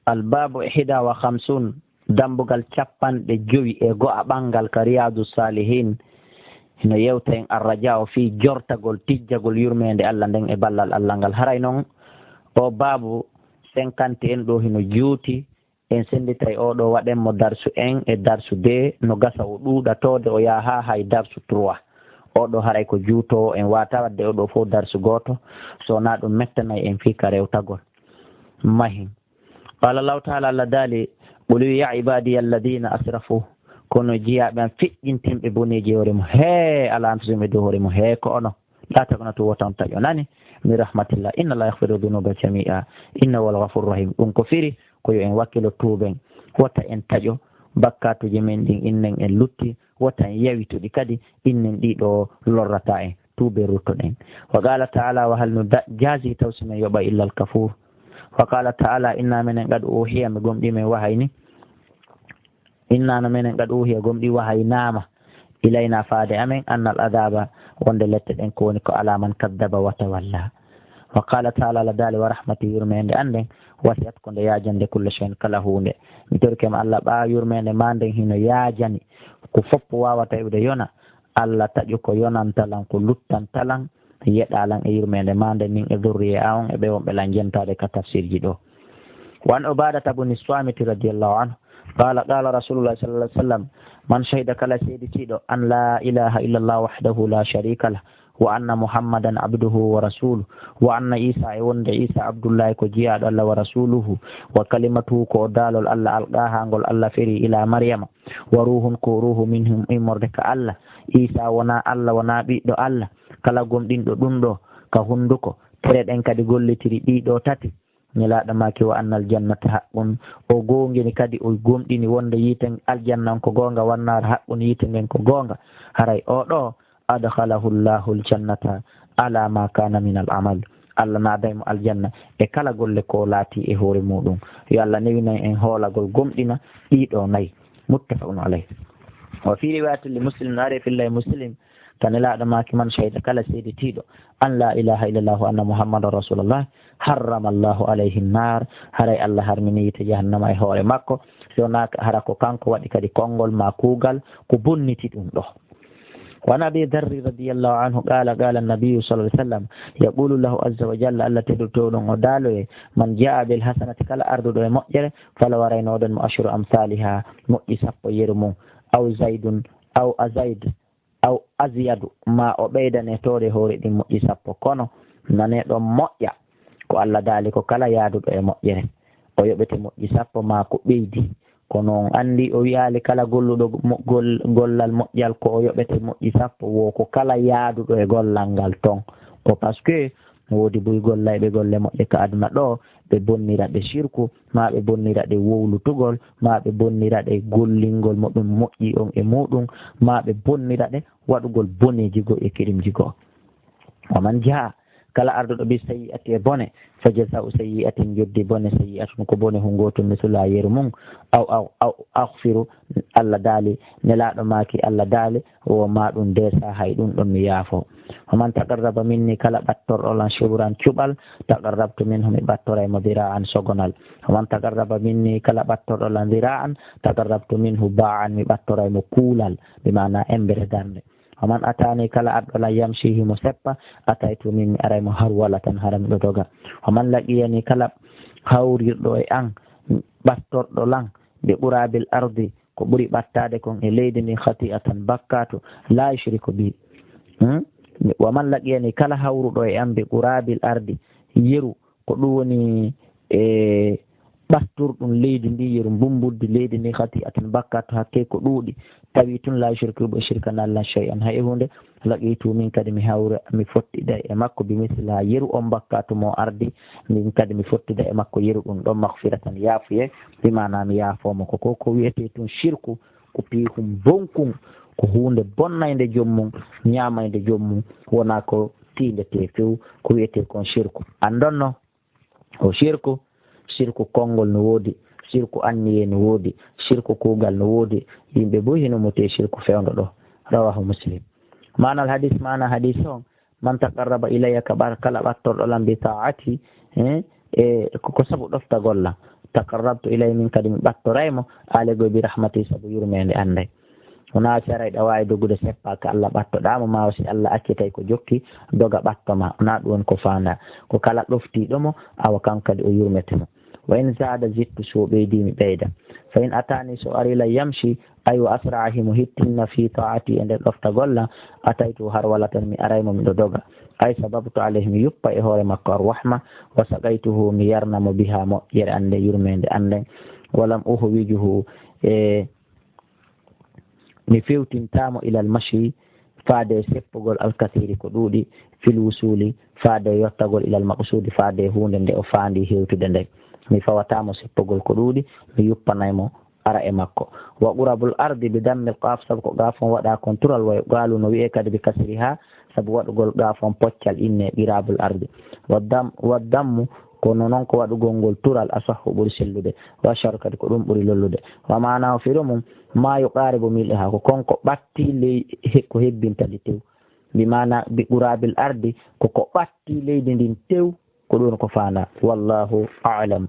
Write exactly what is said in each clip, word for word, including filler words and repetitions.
Albaabu ihda wa khamsun, dambugal cappanɗe jowi e go'a ɓanngal ka Riyaadu Saalihiin, hino yewta en arrajaa o fii jortagol, tijjagol yurmeende Alla nden e ballal Alla ngal. Haray non, oo baabu cinquante en ɗoo hino juuti, en sennditay oo ɗoo, waɗen mo darsu en e darsu bee, no gasa o ɗuuɗa toode o yaha haa hay darsu trois. Oo ɗoo haray ko juutoowo, en waawataa waɗde oo ɗoo fow darsu gooto, so wonaa ɗum mettanay en fii ka rewtagol. Mahi. Qaala Allahu taala, Alla daali, "Qul ya ibadiya alladina asrafu," kono jiyaaɓe am feƴƴintinɓe boneeji e hoore mum, hee, ala anfusihim e dow hoore mum, hee, ko onon, "la taqnatu," wota on taƴo, nani, "min rahmatillah, inna Allaha yaghfiru dhunuba jami'a, innahu huwal ghafurur rahim." Ɗum ko firi ko yo en wakkilo tuuben, wota en taƴo bakkaatuuji men ɗin, innen en lutti, wota en yawituɗi kadi, innen ɗiɗo lorrata en. Tuuben, ruttoɗen. Wa qala ta'ala, wa hal nu da-, jazi taw si men yoɓa illa al kafur. Wa qala ta'ala, inna menen qad uhiya, mi gomɗi men wahayni. Inna no menen qad uhiya, gomɗi wahaynaama. Ilayna faade amen, anna al adaba, wonde lette ɗen ko woni ko ala man kaddaba wa tawalla. Wa qala ta'ala, la dali wa rahmati, yurmeende an nden, wasi'at ko nde yaajande kulla shay'in kala huunde. Mi torike ma Allah ɓaa yurmeende ma nden hino yaajani ko foppo waawata iwde yona. Allah taƴu ko yonanta lan, ko luttanta lan, yeɗa lan e yurmeende ma nden, min e zurriye an on e ɓe wonɓe lan jentaade ka tafsirji ɗo. Wa an Ubadata bni Swamiti radiyallahu anhu, qala, qala Rasulullah sallallahu alaihi wasallam, man shahida kala seeditiiɗo an la ilaha illallah wahdahu la sharika lah, wa anna Muhammadan abduhu wa rasuluh, wa anna Isa e wonde Isa Abdullahi ko jiyaaɗo Allah wa rasuluhu, wa kalimatuhu ko o daalol Allah alqaha ngol Allah feri ila Maryama, wa ruhun ko ruhu minhum immorde ka Allah. Isa wona Allah, wona ɓiɗɗo Allah. Kala gomɗinɗo ɗum ɗo ka hunduko, tere ɗen kadi gollitiri ɗiɗo tati. Nelaaɗo maaki, wa annal jannata haqqun, o goongini kadi, o gomɗini wonde yiite aljanna on ko goonga, wannaar haqqun, yiite ngen ko goonga. Haray o ɗo, adkhalahu Allahu aljannata ala ma kana min al amal. Allah naaday mo aljanna e kala golle ko laati e hoore muɗum. Yo Allah newinay en hoolagol gomɗina ɗiɗo nayi. Muttafaqun alayh. Wa fi riwayatin li Muslim, no ari e fillay Muslim, ka Nelaaɗo maaki, man shahida kala seeditiiɗo an la ilaha illallah wa anna Muhammadan rasulullah, harrama Allahu alayhi nnar, haray Allah harmini yiite jahannama e hoore makko, si wonaa hara ko kanko waɗi kadi konngol maa kuugal ko bonniti ɗum ɗo. Wa an Abi Dharr radiyallahu anhu qala, qala an-nabiyyu sallallahu alayhi wasallam, yaqulu Allahu azza wa jalla, Allah tedduɗo towɗon o daaloye, man jaa bil hasanati, kala arduɗo e moƴƴere, fala waraynoɗon mo ashru amsaliha, moƴƴi sappo yeru mum, aw zaydun, aw azayd, aw azyadu, ma o ɓeydane toode hoore ɗin moƴƴi sappo. Kono nane ɗon moƴƴa, ko Allah daali ko kala yaaduɗo e moƴƴere, o yoɓete moƴƴi sappo ma ko ɓeydi. Kono on anndi o wi'aali kala golluɗo mo-, gol-, gollal moƴƴal ko o yoɓete moƴƴi sappo, wo ko kala yaaduɗo e gollal ngal ton. Ko parce que woodi buy gollayɓe golle moƴƴe ka aduna ɗo, ɓe bonnira ɗe shirku, maa ɓe bonnira ɗe wowlutugol, maa ɓe bonnira ɗe gollingol mo ɗum moƴƴi on e muɗum, maa ɓe bonnira ɗe waɗugol boneeji goo e kirimji goo. Wa man jaa, kala arduɗo bi sayyi'ati e bone, fa jazaa'u sayyi'atin, joddi bone, sayyi'atun, ko bone hu gooto, misluha, yeru mum, aw, aw, aw aghfiru, Allah daali, Nelaaɗo maaki, Allah daali, wo ma ɗum deesa, hay ɗum ɗon mi yaafo. Wa man taqarraba minni, kala ɓattorɗo lan shibran, cuɓal, taqarrabtu minhu, mi ɓattoray mo dira'an, sogonal. Wa man taqarraba minni, kala ɓattorɗo lan dira'an, taqarrabtu minhu ba'an, mi ɓattoray mo kuulal, bi maana embere darnde. Wa man atani, kala arɗo lan, yamshi, himo seppa, ataytu, min mi aray mo harwalatan, hara miɗo doga. Wa man laqiyani, kala hawrirɗo e an, ɓattorɗo lan, bi qurabil ardi, ko ɓuri ɓattaade kon e leydi ndin, khati'atan, bakkaatu, la yushriku bi. Hmm? Wa man laqiyani, kala hawruɗo e an, bi qurabil ardi, yeru, ko ɗum woni e ɓasturɗum leydi ndi, yeru mbumbuddi leydi ndi, khati'atan, bakkaatu, hakke ko ɗuuɗi, tawi tun, la yushriku bi, shirkanaali lan shay'an, hay e huunde, laqitu, min kadi mi hawra, mi fottida e makko, bi misliha, yeru on bakkaatu mo ardi, min kadi mi fottida e makko yeru ɗum ɗon, maghfiratan, yaafuye, bi maana mi yaafoo mo. Ko, ko, ko wi'etee tun shirku, ko piihun bonkun, ko huunde bonnaynde joom mum, ñaamaynde joom mum, wonaa ko tiindetee few, ko wi'etee kon shirku. Anndon no? O shirku, shirku konngol no woodi, shirku anniyee no woodi, shirku kuugal no woodi. Yimɓe buy hino muti e shirku fewndo ɗo. Rawahu Muslim. Maanal hadis, maana hadis on, man taqarraba ilayya, ka ɓar-, kala ɓattorɗo lan, bi ta'ati, eh, e ko, ko sabu ɗoftagol lan, taqarrabtu ilayhi, min kadi mi ɓattoray mo, alegol bi rahmati, sabu yurmeende an nden. Wonaa si aray ɗa waawi dogude seppaa ka Alla ɓattoɗaa mo, maa si Alla accitay ko jokki doga ɓatto ma, wonaa ɗun woni ko faandaa. Ko kala ɗoftiiɗo mo, awa kanko kadi o yurmete mo. Wa in zaada zidtu, si o ɓeydii mi ɓeyda. Fa in ataani, si o arii lan yamshi, ay wa asra'a himo hittinna fi ta'ati e nder ɗoftagol lan, ataytu harwalatan mi aray mo miɗo doga. Ay sababtu alayhi mi yuppa e hoore makko arrahma, wa saqaytuhu mi yarna mo biha moƴƴere an nden yurmeende an nden. Walam uhwijuhu e mi fewtintaa mo ilal mashi faade e seppugol alkasiiri ko ɗuuɗi fil wusuli faade e yottagol ilal maqsuudi faade e huunde nde o faandi hewtude nden. Mi fawataa mo seppugol ko ɗuuɗi, mi yuppanay mo ara e makko. Wa qurabul ardi bi dammil qaaf, sabu ko qaaf on waɗaa kon tural, wa yuqaalu no wi'ee kadi bi kasrihaa, sabu waɗugol qaaf on poccal innee qirabul ardi. Wa dam-, wa dammu, kono non ko waɗugol ngol tural asahhu ɓuri sellude, wa ashharu kadi ko ɗum ɓuri lollude. Wa maanaahu firo mum, maa yuqaaribu mil'ihaa, ko kon ko ɓattii ley he-, ko hebbinta ndi tew. Bi maanaa bi quraabil ardi, ko ko ɓattii leydi ndin tew, ko ɗum ko faandaa. Wallaahu a'lam.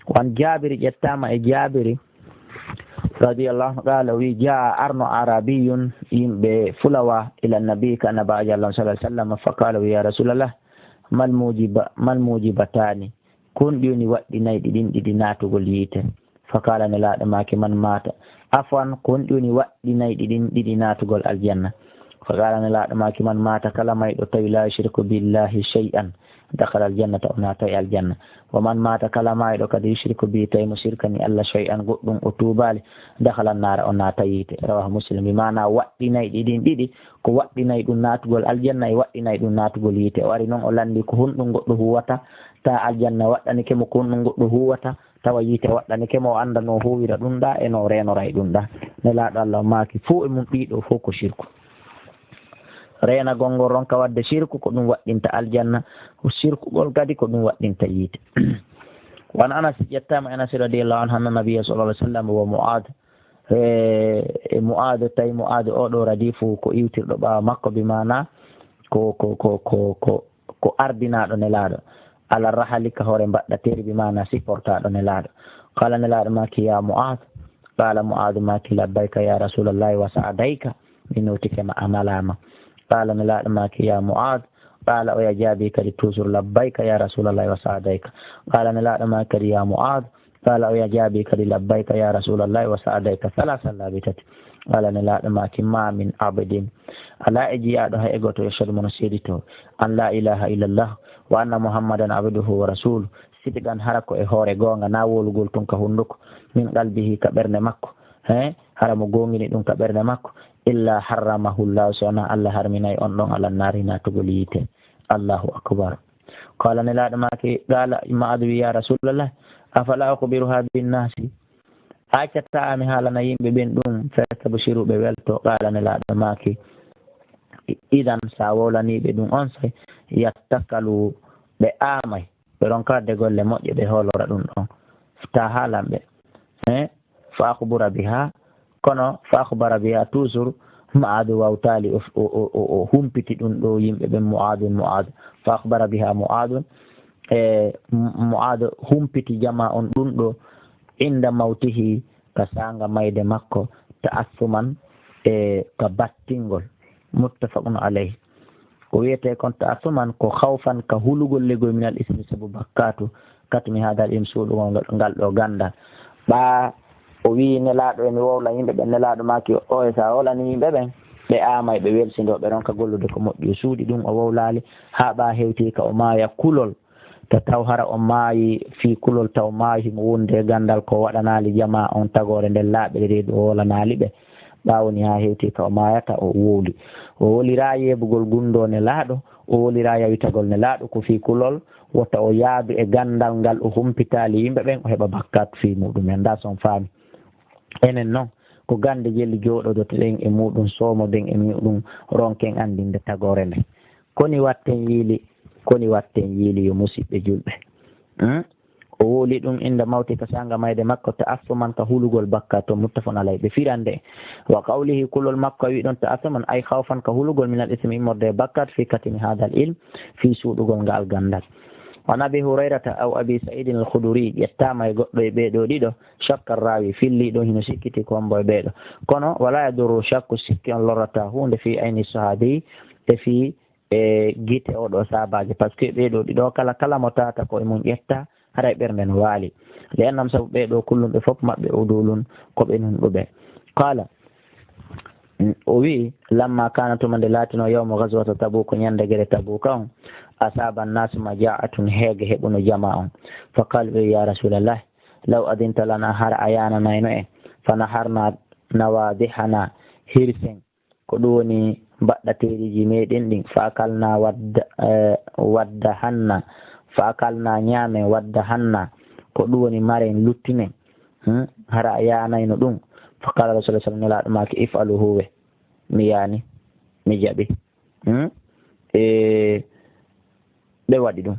Wan Jaabiri, ƴettaama e Jaabiri, radiyallaahu anhu, qaala, o wi'i, jaa'a arno arabiyyun, yimɓe fulawa, ila nabi, ka Annabi Alla, sallallaahu alayhi wa sallam, fa qaala, o wi'i, yaa Rasuulallah, mal muujiba-, mal muujibataani, kon ɗi woni waɗɗinayɗi ɗin ɗiɗi naatugol yiite? Fa qaala, Nelaaɗo maaki, man maata, afwan, kon ɗi woni waɗɗinayɗi ɗin ɗiɗi naatugol aljanna? Fa qaala, Nelaaɗo maaki, man maata, kala mayɗo tawi laa yushriku billaahi shay'an, dakhala aljannata, o naata e aljanna. Wa man maata, kala mayɗo kadi yushriku bi, tawi mo shirkani Alla shay'an, goɗɗum o tuubaali, dakhala annaara, o naata yiite. Rawaahu Muslim. Bi maanaa waɗɗinayɗi ɗin ɗiɗi, ko waɗɗinay ɗum naatugol aljanna e waɗɗinay ɗum naatugol yiite. O ari non o lanndii ko honɗum goɗɗo huuwata ta aljanna waɗɗanike mo, ko honɗum goɗɗo huuwata tawa yiite waɗɗanike mo, o annda no o huuwira ɗum ɗaa e no o reenora e ɗum ɗaa. Nelaaɗo Alla o maaki, fow e mum ɗii ɗoo fow ko shirku. Reenagol ngol ronka waɗde shirku, ko ɗum waɗɗinta aljanna, shirkugol kadi ko ɗum waɗɗinta yiite. Wa an Anas, ƴettaama Anas radiyallaahu anhu, anna nabiyya sallallaahu alayhi wa sallam wa Mu'aad, e, e Mu'aadu, tawi Mu'aadu oo ɗoo radifu ko iwtirɗo ɓaawo makko, bi maanaa ko, ko, ko, ko, ko, ko ardinaaɗo Nelaaɗo. Ala rahali ka hoore mbaɗɗateeri, bi maanaa sipportaaɗo Nelaaɗo. Qaala Nelaaɗo maaki, yaa Mu'aad. Qaala Mu'aadu maaki, labbayka yaa Rasuulallaahi wa sa'adayka. Mi nootike ma a malaama. Qaala Nelaaɗo maaki, yaa Mu'aad. Qaala oya jaabii kadi toujours, labbayka yaa Rasuulallaahi wa sa'adayka. Qaala Nelaaɗo maaki kadi, yaa Mu'aad. Qaala oya jaabii kadi, labbayka yaa Rasuulallaahi wa sa'adayka, salaasan laabi tati. Qaala Nelaaɗo maaki, maa min abdin, alaa e jiyaaɗo hay e gooto, yashhadu mo no seeditoo, an laa ilaaha illallah, wa anna Muhammadan abduhu wa rasuuluh, sidqan hara ko e hoore goonga, naa wowlugol tun ka hunduko, min qalbihi ka ɓernde makko, he, hara mo goongini ɗum ka ɓernde makko, illaa harramahu Laahu, so wonaa Alla harminay on ɗon alan naari naatugol yiite. Allahu akbar. Qaala Nelaaɗo maaki, qaala Mu'aadu wi'i, yaa Rasuulallah, afalaa ukhbiruhaa binnaasi? Accataa mi haalana yimɓe ɓen ɗum, fayastabshiruu ɓe weltoo? Qaala Nelaaɗo maaki, idan, sa wowlanii ɓe ɗum onsay, yattakalu, ɓe aamay, ɓe ronka waɗde golle moƴƴe, ɓe hoolora ɗum ɗon. Ta haalan ɓe. Eh? Fa akhbura biha, kono fa akhbara biha toujours, Mu'aadu wawtaali, o, o, o, o, o humpiti ɗum ɗo yimɓe ɓen, Mu'aadun, Mu'aadu. Fa akhbara biha Mu'aadun, e, M-, Mu'aadu humpiti jamaa on ɗum ɗo, inda mawtihi, ka saanga mayde makko, ta'assuman, e, ka battingol. Muttafaqun alayhi. Ko wi'etee kon ta'assuman, ko khawfan, ka hulugol legol, minal ismi, sabu bakkaatu, katmi haadal ilm, suuɗugol ngal, ngal ɗo ganndal. Ɓaa o wi'i Nelaaɗo, e mi wowla yimɓe ɓen, Nelaaɗo maaki, o e sa wowlani yimɓe ɓen, ɓe aamay, ɓe welsindoo, ɓe ronka gollude ko moƴƴi. O suuɗi ɗum, o wowlaali, haa ɓaa hewti ka o maaya kulol. Ta taw hara o maayi fii kulol, taw maayi himo wondi e ganndal ko waɗanaali jamaa on tagoore nden laaɓere reedu, o wowlanaali ɓe. Ɓaawo ni haa hewti ka o maayata, o wowli. O wowliraa yeebugol gunndoo Nelaaɗo, o wowliraa yawitagol Nelaaɗo ko fii kulol, wota o yaadu e ganndal ngal o humpitaali yimɓe ɓen, o heɓa bakkaatu fii muɗum en. Ndaa si on faami. Enen non, ko gannde jeli jooɗodotoɗen e muɗum, soomoɗen e muɗum, ronken anndinde tagoore nden. Koni watten yiili, koni watten yiili, yo musiɓɓe julɓe. Hmm? O wowli ɗum inda mawti, ka saanga mayde makko, ta'assuman, ka hulugol bakkaatu, muttafaqun alayhi. Ɓe firande. Wa qawlihi, kulol makko, wi ɗon ta'assuman, ay khawfan, ka hulugol, minal ismi, immorde e bakkaatu, fi katmi haadal ilm, fii suuɗugol ngaal ganndal. An Abi Hurayrata aw Abi Sa'idin al-Khudri, ƴettaama e goɗɗo e ɓee ɗoo ɗiɗo, shakka raawi, fillii ɗum hino sikkiti ko hombo e ɓee ɗoo. Kono, wala yadurru shakku, sikki on lorrataa huunde fii ayni sahaabi, e fii, e gite oo ɗoo sahaabaajo, parce que ɓee ɗoo ɗiɗo kala, kala mo taata ko e mun ƴetta, haray ɓernde no waali. Li annahum, sabu ɓee ɗoo kullum ɓe fof maɓɓe udulun, ko ɓe nunɗuɓe. Qaala, o wi'i, lamma kaana, tuma nde laatino yawmu ghazwata Tabuuk, ñande gere Tabuuka on, asaaba annaasu majaa'atun, heege heɓuno jamaa on. Fa qaalu, ɓe wi'i, ya Rasuulallaah, law adinta lana, hara a yaananayno en, fa naharna nawaadihana, hirsen, ko ɗum woni baɗɗateeriiji meɗen ɗin, fa akalna wadda, eh, wadda hanna, fa akalna ñaamen, wadda hanna, ko ɗum woni maren luttinen. Hmm? Hara a yaanayno ɗum. Fa qaala Rasuulullaah sallallaahu alayhi wa sallam, Nelaaɗo maaki, if'alu, huuwe. Mi yaani, mi jaɓi. Hmm? E ɓe waɗi ɗum.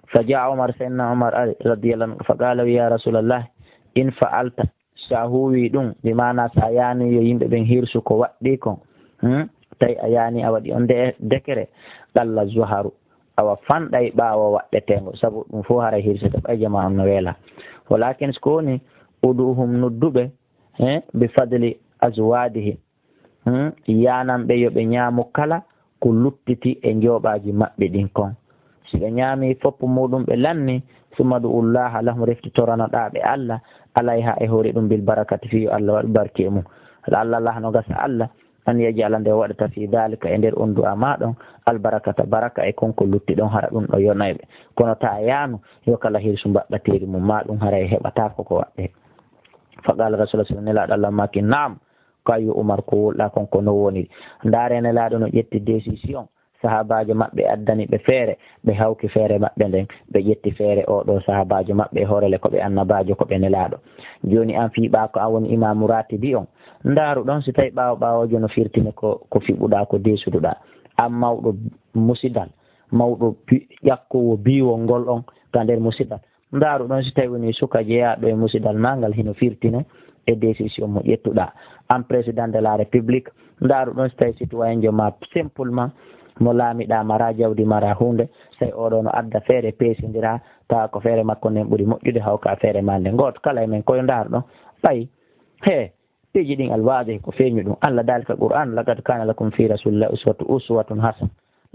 Fa jaa Umar, Sayyidina Umar ari, radiyallaahu anhu, fa qaala, ya Rasuulallaah, in fa'alta, si a huuwii ɗum, bi maanaa si a yaanii yo yimɓe ɓen hirsu ko waɗɗii kon, hmm? Tawi a yaanii a waɗi on de-, dekere, qalla zuharu, awa fanɗay ɓaawo waɗɗeteengo, sabu ɗum fof haray hirsete, ɓay jamaa on no weelaa. Walaakin si ko woni, ud'uhum, noddu ɓe, eh, bi fadli azwaadihim, Hmm? Yaanan ɓe yo ɓe ñaamu kala ko luttiti e njooɓaaji maɓɓe ɗin kon. Si ɓe ñaamii foppu muuɗum ɓe lanni, summa du'ullaaha lahum, refti toranoɗaa ɓe Alla, alayha, e hoore ɗum, bil barakati, fii yo Alla waɗu barki e mum. La'alla Allaaha, no gasa Alla, an yaj'ala, nde o waɗata, fii daalika, e nder on du'aa maa ɗon, al barakata, baraka, e kon ko lutti ɗon, hara ɗum ɗo yonay ɓe. Kono taa yaanu, yo kala hirsu mbaɗɗateeri mum, maa ɗum haray heɓataako ko waɗɗee. Fa qaala Rasuulullaahi, Nelaaɗo Alla maaki, naam, ko ayyo Umar, ko wowluɗaa kon ko non woniri. Ndaaree Nelaaɗo no ƴetti décision, sahaabaajo maɓɓe addani ɓe feere, ɓe hawki feere maɓɓe nden, ɓe ƴetti feere oo ɗoo sahaabaajo maɓɓe e hoore le ko ɓe annabaajo, ko ɓe Nelaaɗo. Jooni an fii ɓaa ko an woni imaamu raatibi on, ndaaru ɗon si tawi ɓaawo ɓaawoojo no firtine ko, ko fiɓuɗaa, ko deesuduɗaa. An mawɗo musidal, mawɗo bi-, ƴakkoowo biiwol ngol on ka nder musidal, ndaaru ɗon si tawi woni suka jeyaaɗo e musidal maa ngal hino firtine e décision mo ƴettuɗaa. An président de la république, ndaaru ɗon si tawi citoyenjo maa simplement mo laamiɗaa maraa jawdi maraa huunde, si tawi oo ɗoo no adda feere peesindiraa, tawa ko feere makko nden ɓuri moƴƴude hawka feere maa nden. Gooto kala e men ko yo ndaaru ɗon ɓay, hee, piiji ɗin alwaadih ko feeñu ɗum. Alla daali ka Qur'aan, laqad kaana lakum fii rasuulillaahi uswatu-, uswatun hasana.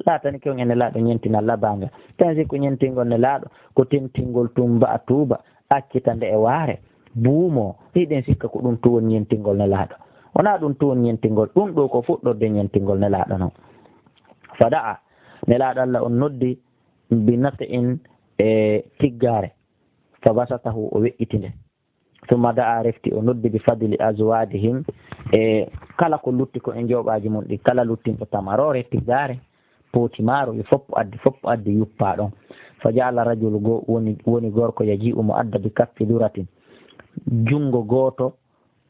Laatanike on e Nelaaɗo ñentinal labaanga. Tawi si ko ñentingol Nelaaɗo, ko tentingol tumba a tuuba, accita nde e waare, buumoo. Hiɗen sikka ko ɗum tun woni ñentingol Nelaaɗo. Wonaa ɗum tun woni ñentingol. Ɗum ɗoo ko fuɗɗorde ñentingol Nelaaɗo non. Fa da'a, Nelaaɗo Alla on noddi, bi nat'in, e tiggaare. Fa basatahu, o weƴƴiti nde. Summa da'a, refti o noddi, bi fadli azwaadihim, e kala ko lutti ko e njooɓaaji mun ɗin, kala luttinɗo tamaroore, tiggaare, pooti maaro, yo foppu addi, foppu addi, yuppaa ɗon. Fa ja'ala rajulu, go-, woni, woni gorko, yaji'u, mo adda, bi kaffi duratin, junngo gooto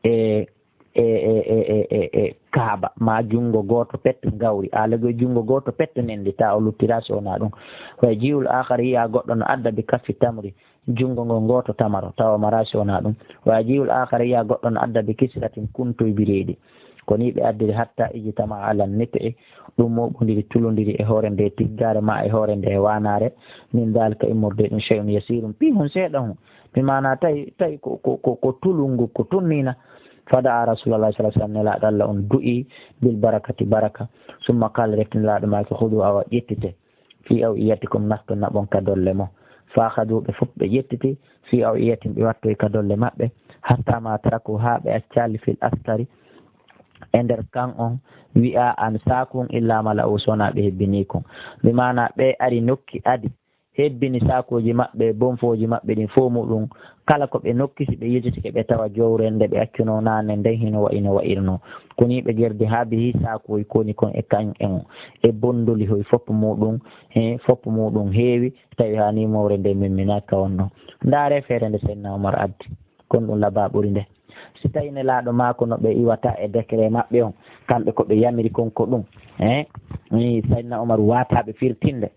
e, e, e kaaba, maa junngo gooto pette ngawri, aa lego junngo gooto pette nendi, ta o luttira si wonaa ɗum. Wa yaji'ul aakhar, yi'a goɗɗo no adda, bi kaffi tamri, junngo ngon gooto tamaro, tawa maraa si wonaa ɗum. Wa yaji'ul aakhar, yi'a goɗɗo no adda, bi kisratin, kuntoy bireedi. Ko nii ɓe addiri, hatta ijtama'a ala nit'i, ɗum mooɓondiri, tulondiri e hoore nde tiggaare maa e hoore nde waanaare. Min daalika, immorde ɗum, shay'un yasiirun, piihun seeɗa hun. Mi maanaa tawi, tawi ko, ko, ko, ko tulungu, ko tunniina. Fa da'a Rasuulullaahi sallallaahu alayhi wa sallam, Nelaaɗo Alla on du'ii, bil barakati, baraka. Summa qaala, refti Nelaaɗo maaki, khuduu, awa ƴettite. Fii aw'iyatikum, nasto naɓon ka dolle mon. Fa akhaduu, ɓe fof ɓe ƴettiti, fii aw'iyatihim, ɓe wattoyi ka dolle maɓɓe, hattaa maa tarakuu, haa ɓe accaali, fil askari, e nder kan on, wi'a'an saakun, illaa mala'uu, so wonaa ɓe hebbinii kun. Bi maanaa ɓe ari nokki adi, hebbini saakuuji maɓɓe, bonfooji maɓɓe ɗin fow muɗum, kala ko ɓe nokki, si ɓe yiltitike, ɓe tawa jowre nde ɓe accunoo naane nden hino wa'i no wa'irnoo. Ko nii ɓe gerdi haa bihi saakuuji koni kon e kan en, e bondoli hoy fof muɗum, he fof muɗum heewi, tawi haa nii mowre nde memminaaki ka wonnoo. Ndaaree feere nde Seydina Umar addi, kon ɗum labaa ɓuri nde. Si tawi Nelaaɗo maako no ɓe iwata e décret maɓɓe on, kamɓe ko ɓe yamiri kon ko ɗum, he, ni Seydina Umar waataa ɓe firtinde.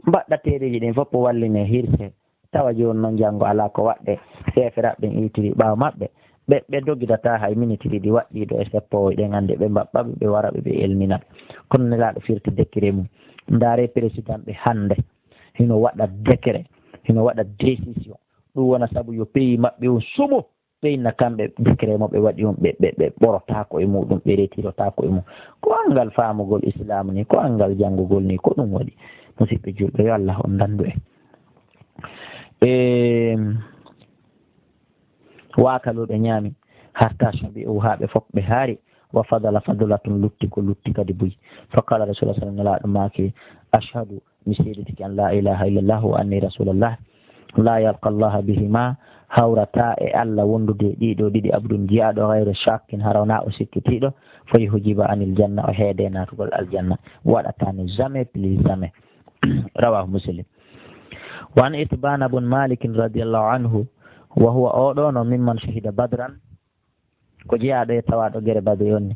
Mbaɗɗa teereeji ɗin fof wallinee, hirsee. Tawa jooni non janngo alaa ko waɗɗee, seefiraaɓe ɓen iwtiri ɓaawo maɓɓe. Ɓe, ɓe dogidataa hay miniti ɗiɗi waɗɗiiɗo e seppoowo, eɗen anndi ɓe mbaɓɓa ɓe, ɓe wara ɓe, ɓe elmina ɓe. Kono Nelaaɗo firti décret mum. Ndaaree président ɓe hannde hino waɗa décret. hino waɗa décision. Ɗum wona sabu yo pays maɓɓe on suɓo, ɓe inna kamɓe décret mo ɓe waɗi on, ɓe, ɓe, ɓe ɓorotaako e muɗum, ɓe retirotaako e mum. Ko anngal faamugol Islaamu ni, ko anngal janngugol ni, ko ɗum waɗi. Musidɓe julɓe, yo Allah on danndu en. Em, Waakaluɓe ñaami, hatta shabi'u, haa ɓe fof ɓe haari, wa fadala fadlatun, lutti ko lutti kadi buy. Fa qala Rasulullah sallallahu alaihi wasallam, Nelaaɗo maaki, ashhadu, mi seeditike an la ilaha illallah wa anni rasulullah, la yalqa allaha bihima, hawrata e Allah wondude e ɗiɗo ɗiɗi abdun jiyaaɗo, ghayru shakkin, hara wona o sikkitiiɗo, fa yuhjiba anil janna, o heede naatugol aljanna, waɗataani jamais, plus jamais. Rawahu Muslim. Wa an Itbana bun Malikin radiyallahu anhu, wa huwa, oɗo no mimman shahida Badran, ko jeyaaɗo e tawaaɗo gere Badri on ni.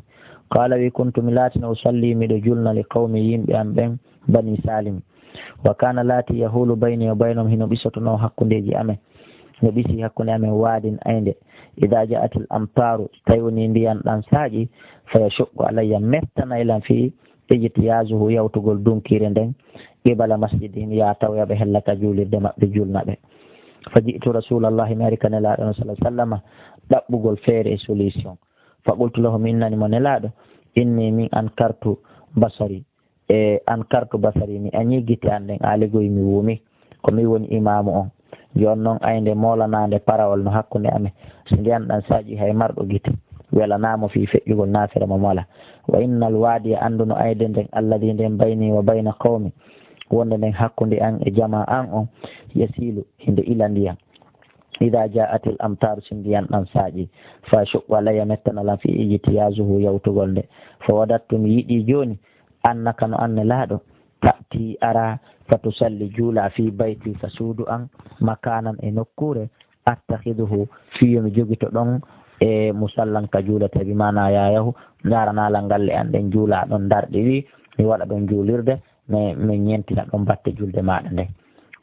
Qala, wi, kuntu, mi laatino, usalli, miɗo julna, li qawmi, yimɓe am ɓen, Bani Salim. Wa kana laati, yahulu bayni wa baynahum, hino ɓisotonoo hakkundeeji amen. Hino ɓisi hakkunde amen waadin aynde. Ida ja'atil amtaru, tawi woni ndiyan ɗan saaƴi, fa yashuqqu alayya, mettanay lan fi ijtiyazuhu, yawtugol dunkiire nden, qibala masjidihim, yaa tawoya ɓe hella ka juulirde maɓɓe, julna ɓe. Fa ji'tu rasulallahi, mi ari ka Nelaaɗo on, sallallahu alaihi wasallama, ɗaɓɓugol feere e solution. Fa qultu lahu, mi innani mo, Nelaaɗo, inni min ankartu basari, e ankartu basari, mi añii gite an ɗen, aaligoy mi wumi. Ko min woni imaamu on. Jooni non, aynde moolanaande parawol no hakkunde amen. Si ndiyan ɗan saaƴi, hay marɗo gite welanaa mo fii feƴƴugol naafira mo mola. Wa innal waadiya, anndu no aynde nden, alladi nden, bayni wa bayna qawmi, wonde nden hakkunde an e jamaa an on, yasilu, hinde ila ndiyan. Ida ja'atil amtaru, si ndiyan ɗan saaƴi, fa shuqqa alayya, mettana lan, fi ijtiyazuhu, yawtugol nde. Fa wadattu, mi yiɗi jooni, annaka, no an Nelaaɗo, ta'ti, ara, fa tusalli, juula, fi bayti, ka suudu an, makanan, e nokkuure, attakhiduhu, fii yo mi jogito ɗon, e musallan ka juulata, bi maana yaa yahu, ndaranaa lan galle an ɗen, juula ɗon, ndarɗi ɗi, mi waɗa ɗon juulirde, mi, mi ñentina ɗon batte julde maaɗa nden.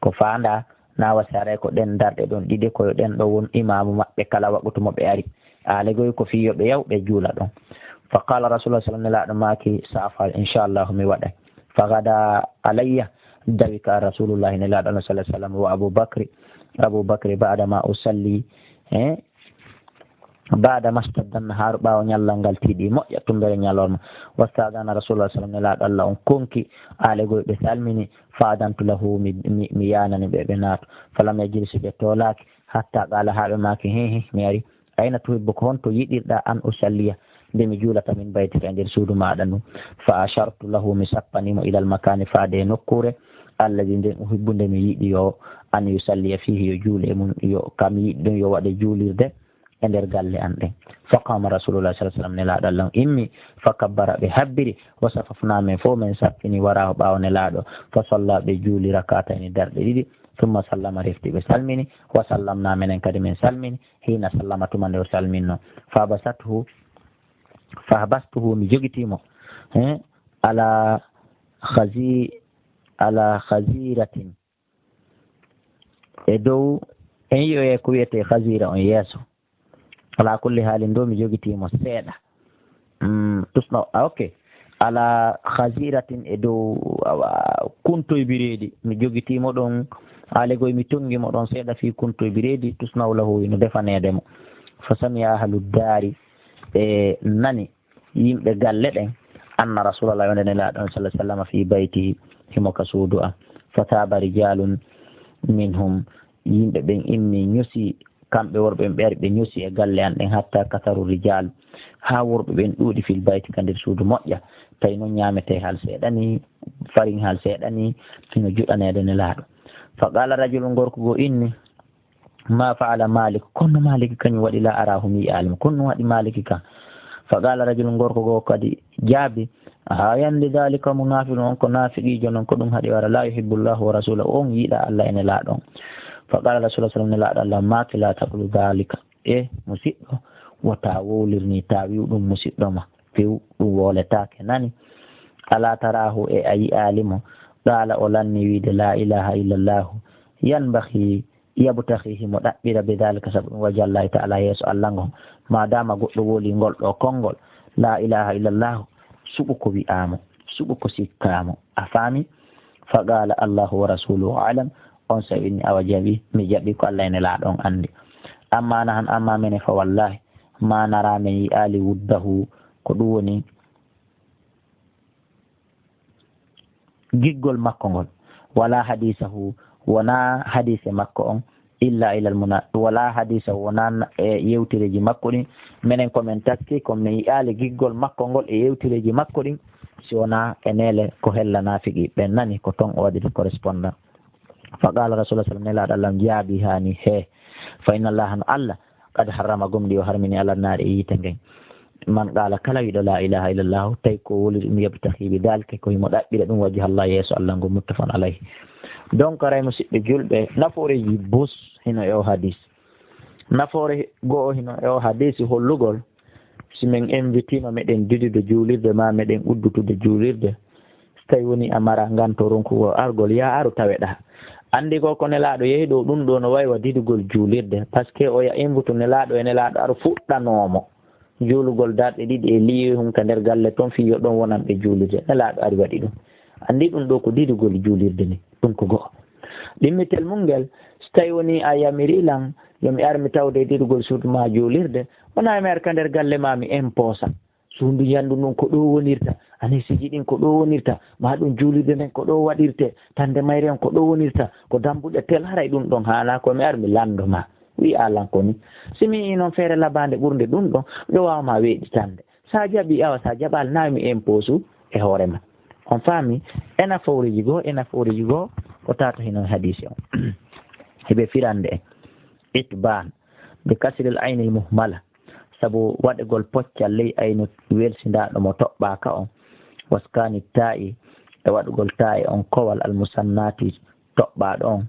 Ko faandaa, na wasi haray ko ɗen ndarɗe ɗon ɗiɗi, ko yo ɗen ɗon won imaamu maɓɓe kala waqtu mo ɓe ari. Aalegoy ko fii yo ɓe yaw, ɓe juula ɗon. Fa qala Rasulullah sallallahu alaihi wasallam, Nelaaɗo maaki, sa afal, inchallahu, mi waɗay. Fa gada alayya, dawi ka Rasulullahi, Nelaaɗo Allah sallallahu alaihi wasallam, wa Abu Bakri, Abu Bakri, ba'da ma usalli, eh, ba'da mashtadda nahaaru, ɓaawo ñallal ngal tiiɗi moƴƴa, tumbere ñalorma. Wasta'dana Rasulullah sallallahu alaihi wasallam, Nelaaɗo Allah on konki, aalegoy ɓe salmini, fa adantu lahu, mi, mi, mi yaanani ɓe, ɓe naatu. Falam yajlisu, ɓe toolaaki, hatta qala, haa ɓe maaki, hi, hi, mi ari. Ayna tuhibbu, ko honto yiɗirɗaa, an usalliya, nde mi juulata, min baytika, e nder suudu maaɗa ndun? Fa ashartu lahu, mi sappani mo, ilal makaani, faade e nokkuure, alladi, nden, uhibbu, nde mi yiɗi yo, an yusalliya fiihi, yo juule e mun, yo, ka mi yiɗi ɗun, yo waɗe juulirde e nder galle an ɗen. Fa qama Rasulullah sallallahu alaihi wasallam, Nelaaɗo Allah on immi, fa kabbara, ɓe habbiri, wa safafna, men fow men sappini, waraahu, ɓaawo Nelaaɗo, fa salla, ɓe juuli, rak'atayni, darɗe ɗiɗi, summa sallama, refti ɓe salmini, wa sallamna, menen kadi men salmini, hina sallama, tuma nde o salminno. Fa habasathu, fa habastuhu, mi jogitii mo, eh, ala khazi-, ala khaziratin, e dow, en yi'oyay ko wi'etee khazira on yeeso. Ala kulli haalin, ɗoo mi jogitii mo seeɗa. Mm, tusna, ah, ok. Ala khaziratin, e dow, awa, kuntoy bireedi. Mi jogitii mo ɗon, aalegoy mi tongi mo ɗon seeɗa fii kuntoy bireedi, tusna lahu, hino defaneede mo. Fa sami'a ahlu daari, ɓe nani yimɓe galle ɗen, anna Rasulallah, wonde Nelaaɗo on, sallallahu alaihi wasallam, fi baytihi, himo ka suudu an. Fa taaba rijalun minhum, yimɓe ɓen immi, ñosi, kamɓe worɓe ɓen, ɓe ari, ɓe ñosi e galle an ɗen, hatta katharu rijal, haa worɓe ɓen ɗuuɗi, fil bayti, ka nder suudu moƴƴa, tawi non ñaamete hal seeɗa ni, farin hal seeɗa ni, hino juɗaneede Nelaaɗo. Fa qala rajulun, gorko goo inni, Ma fa'ala Malik? Kono Malik kañum waɗi? La arahu, mi yi'aali mo. Kono ɗum waɗi Malik kan? Fa qala rajulun, gorko goo kadi jaabi, Hayan li dhalika munafiqun, on ko naafiqiijo non, ko ɗum haɗi wara. La yuhibbu Allahu wa rasulahu, on yiɗaa Allah e Nelaaɗo on. Fa qala Rasulullah sallallahu alaihi wasallam, Nelaaɗo Allah maaki, La taqulu dhalika. E musiɗɗo, wota wowlir ni, ta wi'u ɗum musiɗɗo ma. Few ɗum woletaake, nani? Ala tarahu, e a yi'aali mo? Qala, o lanni wiide, La ilaha illallahu. Yanbaghi, yabtaghi, himo ɗaɓɓira, bi dhalika, sabu ɗum, wajha Allahi ta'ala, yeeso Allah ngon. Ma dama goɗɗo woli ngol ɗoo konngol, La ilaha illallahu, suɓu ko wi'aa mo, suɓu ko sikkaa mo. A faami? Fa qala, Allahu wa rasuluhu a'lam. On sa'in awa jaɓi, mi jaɓi ko Allah e Nelaaɗo on anndi. Amma nahnu, amma menen fa wallahi, ma nara men yi'aali wuddahu, ko ɗum woni giggol makko ngol, wala hadisahu, wona hadise makko on, illa ilal muna, wala hadisahu, wona e yewtireeji makko ɗin. Menen ko men taski, ko men yi'aali giggol makko ngol e yewtireeji makko ɗin, si wona e neele ko hella naafiqi ɓen nani, ko ton o waɗi ɗum correspondant. Fa qala Rasulullah sallam, Nelaaɗo Allah on jaabi hani, he, fa inna Allah, no Allah, qad harrama, gomɗi o harmini, ala naari, e yiite ngen. Man qala, kala wiɗo la ilaha illallah, tawi ko woli ɗum, yabtahi bi dalika, ko himo ɗaɓɓira ɗum wajha Allah, yeeso Allah ngo, muttafaqun alayhi. Donc, aray musidɓe julɓe, nafooreji bus hino e o hadis. Nafoore go'o hino e o hadis hollugol, si men invitiima meɗen didude juulirde, ma meɗen uddutude juulirde, si tawi woni a mara nganto ronkugol argol, yaa aru taweɗaa. Anndi ko, ko Nelaaɗo yehi ɗo, ɗum ɗo no wayi wa didugol juulirde, parce que oya invitu Nelaaɗo e Nelaaɗo aru fuɗɗanoomo juulugol darɗe ɗiɗi e liihun ka nder galle ton, fii yo ɗon wonan ɓe juulirde. Nelaaɗo ari waɗi ɗum. Anndi ɗum ɗo ko didugol juulirde ni, ɗum ko go'o. Ɗimmitel mun ngel, si tawi woni a yamiri lan, yo mi ar mi tawde e didugol suudu ma juulirde, wonaa mi ar ka nder galle ma mi imposa. Suudu nyandu ndun ko ɗo wonirta, anisiji ɗin ko ɗo wonirta, ma ɗum juulirde nden ko ɗo waɗirte, tande mayre on ko ɗo wonirta, ko dambuɗe tel, haray ɗum ɗon haanaa ko mi ar mi lando ma. Wi'a lan ko ni. Si mi yi'i non feere labaande ɓurnde ɗum ɗon, miɗo waawa ma weeɗitande. Sa jaɓi, awa, sa jaɓaali, na mi imposu e hoore ma. On faami? Ena fawriji goo, ena fawriji goo, ko tata hino hadisi on. Hiɓe firande en. Itban, bi kasril aynil muhmala. Sabu waɗugol poccal ley aynu welsindaaɗo mo toɓɓaaka on. Waskani taa'i, e waɗugol taa'i on kowal almusannaati toɓɓaaɗo on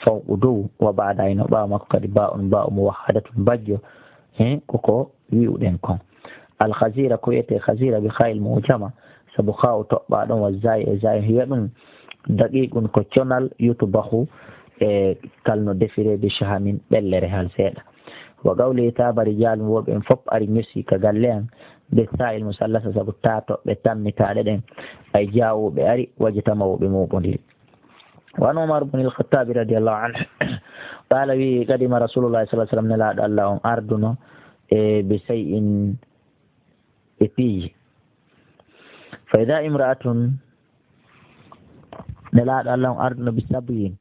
fawqu dow, wa baada hino ɓaawo makko kadi baa'un, baa'u muwahhadatun bajjo, he, ko ko wi'uɗen kon. Al khazira, ko wi'etee khazira bi kha'il mu'jama, sabu kha'u toɓɓaaɗo on wa za'i e za'i hiya ɗum daqiqun ko conal yutbahu e kalno defire bi shahamin ɓellere hal seeɗa. Wa qawli taaba rijalun woɓɓe en fop ari ñosi ka galle an bi sa'il musallasa sabu taa toɓɓe tammitaaɗe ɗen ay jaawuɓe ari wajitama woɓɓe muɓondiri. Wa an Umar ibn al-Khattab radiyallahu anhu qala wi qadima Rasulullah sallallahu alaihi wasallam, Nelaaɗo Allah on arduno e bi shay'in e piiji. Fa idha imra'atun, Nelaaɗo Allah on arduno bi sabiyin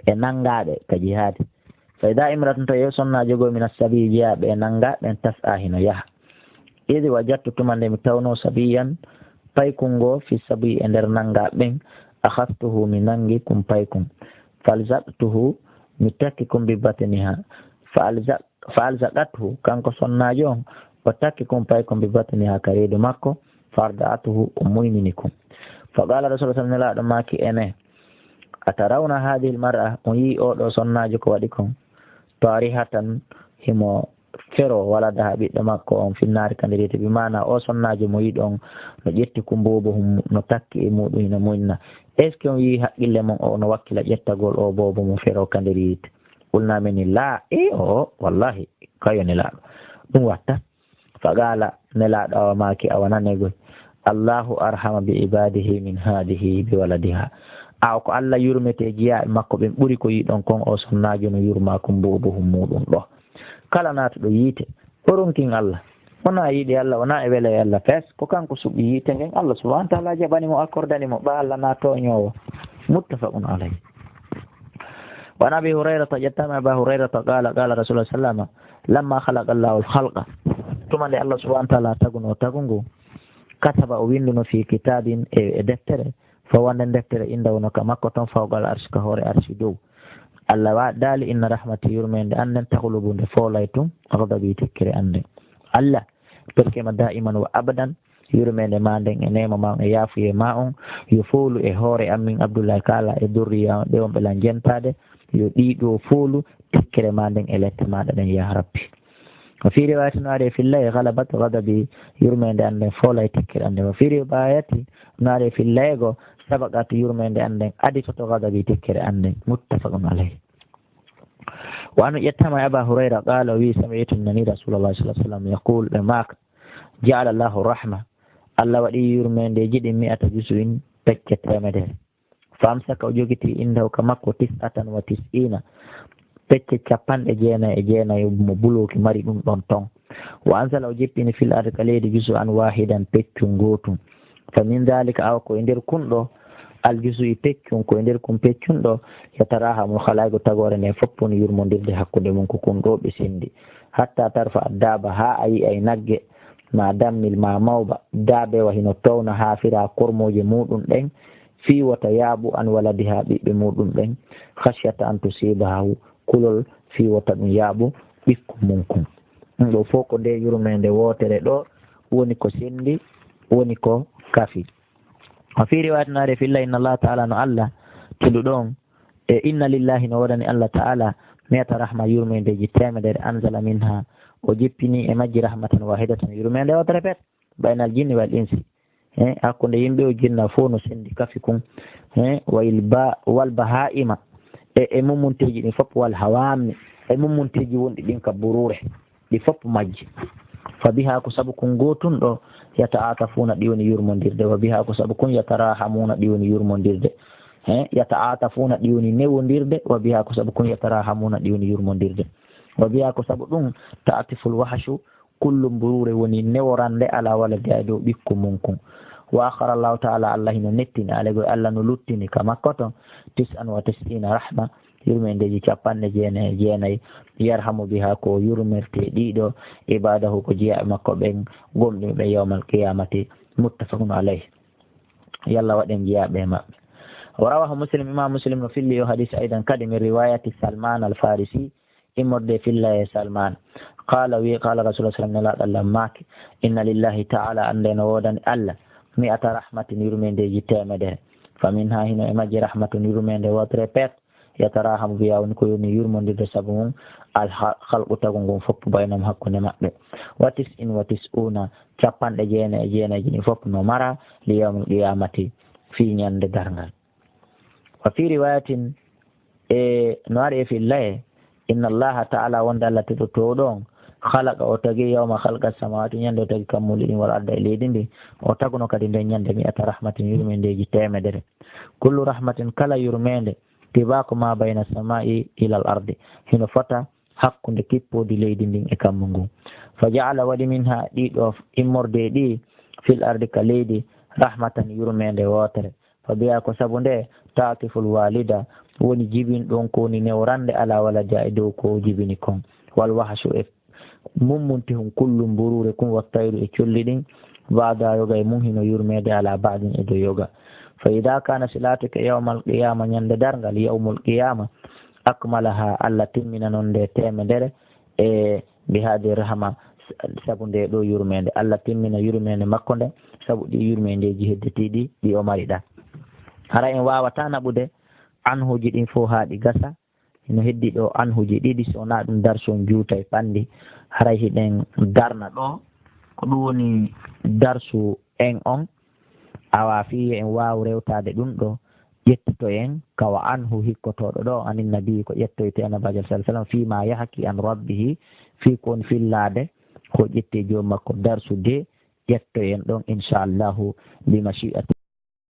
e nangaaɓe ka jihaadi. Fa idha imra'atun, tawi sonnaajo goo min as-sabiyi jeyaaɓe e nangaaɓe ɓen tas'a hino yaha. Idh wajadtu, tuma nde mi tawno sabiyan paykun goo fi sabiyi e nder nangaaɓe ɓen, akhadhtuhu mi nangi kun paykun. Falzaqtuhu mi takki kun bi batniha. Fa alzaq-, fa alzaqathu, kanko sonnaajo on, o takki kun paykun bi batniha ka reedu makko, fa arda'athu, o muynini kun. Fa qala Rasulullah sallallahu alaihi wasallam, Nelaaɗo maaki enen, atarawna hadhihi almar'a, on yi'i oo ɗoo sonnaajo ko waɗi kon? Tarihatan, himo fero waladaha ɓiɗɗo makko on finnaari ka nder yiite, bi maana oo sonnaajo mo yiɗon no ƴetti kun boobo hum, no takki e muɗum hino muynina. Est-ce que on yi'i haqqille mon o no wakkila ƴettagol oo boobo mo fero ka nder yiite? Qulna min la, e o, wallahi, kayo Nelaaɗo. Ɗum watta. Fa qala, Nelaaɗo awa maaki, awa nanee goy. Allahu arhama bi ibadihi min hadihi bi waladiha. Awa ko Allah yurmetee jiyaaɓe makko ɓen ɓuri ko yiɗon kon, o sonnaajo no yurmaa kun boobo hum muɗum ɗoo. Kala naatuɗo yiite, o ronkin Allah. Wonaa yiɗi Allah, wonaa e wela e Allah, fes ko kanko suɓi yiite ngen, Allah subhanahu wa ta'ala jaɓani mo, accordani mo, ɓa Allah na tooñoowo. Muttafaqun alayh. Wa an Abi Hurayrata, ƴettaama Aba Hurayrata, qala, qala Rasulullah sallallahu alaihi wasallam, lamma khalaqa Allahu al-khalqa, tuma nde Allah subhanahu wa ta'ala taguno tagu ngu, kataba, o winduno, fi kitabin, e, e deftere, fa wonde deftere indahu no ka makko ton, fawqa al-arshi, ka hoore arshi dow. Allah wa-, daali, inna rahmati, yurmeende an nden, taghlubu, nde foolay tun, ghadabi, tikkere an nden. Allah, barke ma daiman wa abadan, yurmeende ma nden e neema ma on e yaafuyee ma on, yo foolu e hoore an min Abdullahi Kaala e durriya on, ɓe wonɓe lan jentaade, yo ɗii ɗoo foolu tikkere ma nden e lette maaɗa ɗen, yaa Rabbi. Wa fii riwaayatin, no ari e filla'e, ghalabat ghadabi, yurmeende an nden foolay tikkere an nden. Wa fii riwaayatin, no ari e filla'e goo, sabaqat, yurmeende an nden aditoto ghadabi, tikkere an nden. Muttafaqun alayh. Wa anhu, ƴettaama e Aba Hurayra, qaala, o wi'i, sami'tu, nani Rasuulallahi sallallahu alaihi wasallam yaqul, ɓe maaka, ja'ala Allahu rahma, Allah waɗi yurmeendeeji ɗin mi'ata juz'in, pecce teemedere. Fa amsaka, o jogitii, indahu, ka makko, tis'atan wa tis'iina, pecce capanɗe jeenay e jeenay mo buluki mari ɗum ɗon ton. Wa anzala, o jippini, fil ardi, ka leydi, juz'an waahidan, peccun gootun. Fa min daalika, awa ko e nder kun ɗoo, al juz'i, peccun, ko e nder kun peccun ɗoo, yatarahamul khalaa'iqu, tagoore nden fof woni yurmondirde hakkunde mun, ko kun ɗoo ɓe sendi. Hatta tarfa ad-daaba, haa a yi'ay nagge, ma dammil, ma mawba, daabewa hino towna haa fira kormooje muuɗum ɗen, fii wota yaaɓu an waladiha, ɓiɓɓe muuɗum ɓen, khashyata an tusibahu, kulol fii wota ɗum yaaɓu ɓikkun mun kun. Ɗum ɗoo fof ko nde yurmeende wootere ɗoo woni ko sendi, woni ko kafi. Wa fii riwaayatin, no ari e filla, inna Allaha ta'ala, no Alla tedduɗo on, e inna lillahi, no woodani Alla ta'ala, mi'ata rahma, yurmeendeeji teemedere, anzala minha, o jippini e majji, rahmatan waahidatan, yurmeende wootere pet, baynal jinni wal insi. He, hakkunde yimɓe e jinna fof no sendi kafi kun. He, wa il ba-, wal bahaa'ima, e, e mummunteeji ɗin fof, wal hawaami, e mummunteeji wonɗi ɗin ka buruure, ɗi fof majji. Fa biha, ko sabu kun gootun ɗoo, yata'atafuuna, ɗi woni yurmondirde, wa biha, ko sabu kun, yatarahamuuna, ɗi woni yurmondirde. He, yata'atafuuna, ɗi woni newondirde, wa biha, ko sabu kun, yatarahamuuna, ɗi woni yurmondirde. Wa biha, ko sabu ɗum, ta'atiful wahshu, kullu mburuure woni neworande ala waladi e dow ɓikku mun kun. Wa akhara Allahu ta'ala, Alla hino nettini, alegol Alla no luttini ka makko ton, tis'an wa tis'ina rahma, yurmeendeeji capanɗe jeenay e jeenay, yarhamu biha, ko yurmirte ɗiɗo, ibadahu, ko jiyaaɓe makko ɓen, gomɗinɓe yawmal qiyamati, muttafaqun alayh. Yalla waɗen jiyaaɓe e maɓɓe. Wa rawahu Muslim, Imam Muslim no filli o hadis aydan kadi min riwayati Salman al-Farisi, immorde filla e Salman. Qala, wi, qala Rasulullah sallam, Nelaaɗo Alla maaki, inna lillahi ta'ala, annde no woodani Alla, mi'ata rahmatin, yurmeendeeji teemedere. Fa minha, hino e majji, rahmatun, yurmeende wootere pet, yatarahamu biha, woni ko woni yurmondirde sabu mum, al ha-, khalqu, tagu ngun fof, baynahum, hakkunde maɓɓe. Wa tis'in wa tis'una, capanɗe jeenay e jeenay ɗin fof no mara, li yawmil qiyamati, fii ñande darngal. Wa fii riwayatin, e no ari e filla e, inna Allaha ta'ala, wonde Alla tedduɗo on, khalaqa, o tagi, yawma khalaqa samawati, ñande o tagi kammuuli ɗin, wal arda, e leydi ndin, o taguno kadi nden ñande, mi'ata rahmatin, yurmeendeeji teemedere. Kullu rahmatin, kala yurmeende, tibaqu ma bayna samai ila al ardi, hino fota hakkunde kippoodi leydi ndin e kammu ngun. Fa ja'ala, waɗi, minha, ɗi ɗoo immorde ɗi, fil ardi, ka leydi, rahmatan, yurmeende wootere. Fa biha, ko sabu nde, ta'atiful walida, woni jibin ɗon ko woni newrande ala waladiha e dow ko o jibini kon. Wal wahshu, e mummuntehun, kullu, mburuure kun, wa tayru, e colli ɗin, ba'da, yoga e mun hino yurmeede, ala ba'din, e dow yoga. Fa idha kana, si laatike, yawmal qiyama, ñande darngal, yawmul qiyama, akmalaha, Alla timmina non nde teemedere, e bi hadi rahma, sabu nde ɗoo yurmeende. Alla timmina yurmeende makko nde, sabu ɗi yurmeendeeji hedditiiɗi ɗi o mari ɗa. Hara en waawata naɓude anhuuji ɗin fow haa ɗi gasa. Hino heddii ɗoo anhuuji ɗiɗi, so wonaa ɗum darsu on juutay ɓanndi. Haray hiɗen darna ɗoo. Ko ɗum woni darsu en on. Awa fii yo en waawu rewtaade ɗum ɗoo, ƴettitoyen ka wa anhu hikkotooɗo ɗoo, anin nabii, ko ƴettoyte Annabi sallallahu alaihi wasallam, fii ma yahki an rabbihi, fii ko woni fillaade ko ƴetti e joom makko. Darsu de ƴettoyen ɗon, inshallahu, bi mashi'ati.